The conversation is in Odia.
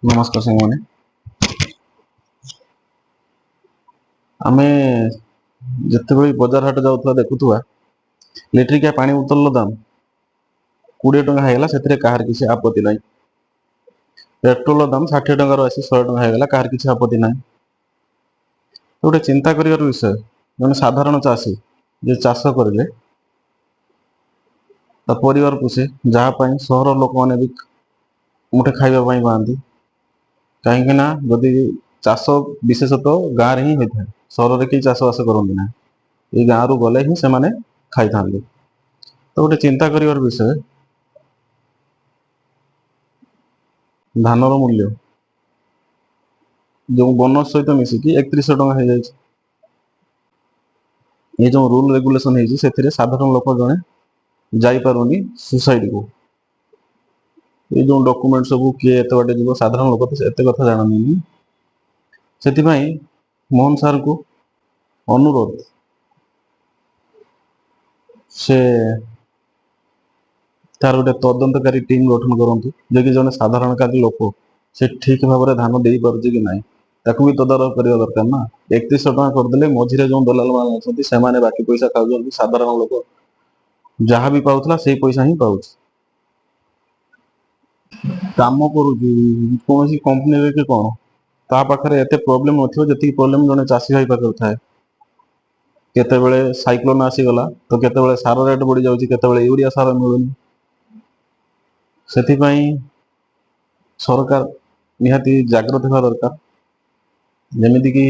ନମସ୍କାର ସାଙ୍ଗମାନେ। ଆମେ ଯେତେବେଳେ ବଜାର ହାଟ ଯାଉଥିବା ଦେଖୁଥିବା ଲିଟରିକିଆ ପାଣି ବୋତଲର ଦାମ 20 ଟଙ୍କା ହେଇଗଲା, ସେଥିରେ କାହାର କିଛି ଆପତ୍ତି ନାହିଁ। ପେଟ୍ରୋଲର ଦାମ 60 ଟଙ୍କାରୁ ଆସି 100 ଟଙ୍କା ହେଇଗଲା, କାହାର କିଛି ଆପତ୍ତି ନାହିଁ। ଗୋଟେ ଚିନ୍ତା କରିବାର ବିଷୟ, ଜଣେ ସାଧାରଣ ଚାଷୀ ଯେ ଚାଷ କରିଲେ ତା ପରିବାର ପୋଷେ, ଯାହା ପାଇଁ ସହର ଲୋକମାନେ ବି ମୁଠେ ଖାଇବା ପାଇଁ ପାଆନ୍ତି। କାହିଁକି ନା ଯଦି ଚାଷ ବିଶେଷତଃ ଗାଁରେ ହିଁ ହୋଇଥାଏ, ସହରରେ କେହି ଚାଷବାସ କରନ୍ତି ନାହିଁ। ଏଇ ଗାଁରୁ ଗଲେ ହିଁ ସେମାନେ ଖାଇଥାନ୍ତି। ତ ଗୋଟେ ଚିନ୍ତା କରିବାର ବିଷୟ, ଧାନର ମୂଲ୍ୟ ଯେଉଁ ବୋନସ୍ ସହିତ ମିଶିକି 3100 ଟଙ୍କା ହେଇଯାଇଛି। ଏ ଯେଉଁ ରୁଲ ରେଗୁଲେସନ ହେଇଛି ସେଥିରେ ସାଧାରଣ ଲୋକ ଜଣେ ଯାଇପାରୁନି ସୁସାଇଡକୁ। ଏଇ ଯେଉଁ ଡକୁମେଣ୍ଟ ସବୁ କିଏ ଏତେ ବାଟ ଯିବ, ସାଧାରଣ ଲୋକ ତ ଏତେ କଥା ଜାଣନ୍ତିନି। ସେଥିପାଇଁ ମୋହନ ସାରଙ୍କୁ ଅନୁରୋଧ, ସେ ତାର ଗୋଟେ ତଦନ୍ତକାରୀ ଟିମ୍ ଗଠନ କରନ୍ତୁ, ଯେ କି ଜଣେ ସାଧାରଣକାରୀ ଲୋକ ସେ ଠିକ ଭାବରେ ଧାନ ଦେଇପାରୁଛି କି ନାହିଁ ତାକୁ ବି ତଦାରଖ କରିବା ଦରକାର ନା। 3100 ଟଙ୍କା କରିଦେଲେ ମଝିରେ ଯେଉଁ ଦଲାଲ ମାନେ ଅଛନ୍ତି ସେମାନେ ବାକି ପଇସା ଖାଉଛନ୍ତି, ସାଧାରଣ ଲୋକ ଯାହା ବି ପାଉଥିଲା ସେଇ ପଇସା ହିଁ ପାଉଛି। କାମ କରୁଛି କୌଣସି କମ୍ପାନୀରେ କି କଣ, ତା ପାଖରେ ଏତେ ପ୍ରୋବ୍ଲେମ ନଥିବ ଯେତିକି ପ୍ରୋବ୍ଲେମ ଜଣେ ଚାଷୀ ଭାଇ ପାଖରେ ଥାଏ। କେତେବେଳେ ସାଇକ୍ଲୋନ ଆସିଗଲା ତ କେତେବେଳେ ସାର ରେଟ୍ ବଢି ଯାଉଛି, କେତେବେଳେ ୟୁରିଆ ସାର ମିଳୁନି। ସେଥିପାଇଁ ସରକାର ନିହାତି ଜାଗ୍ରତ ହେବା ଦରକାର। ଯେମିତିକି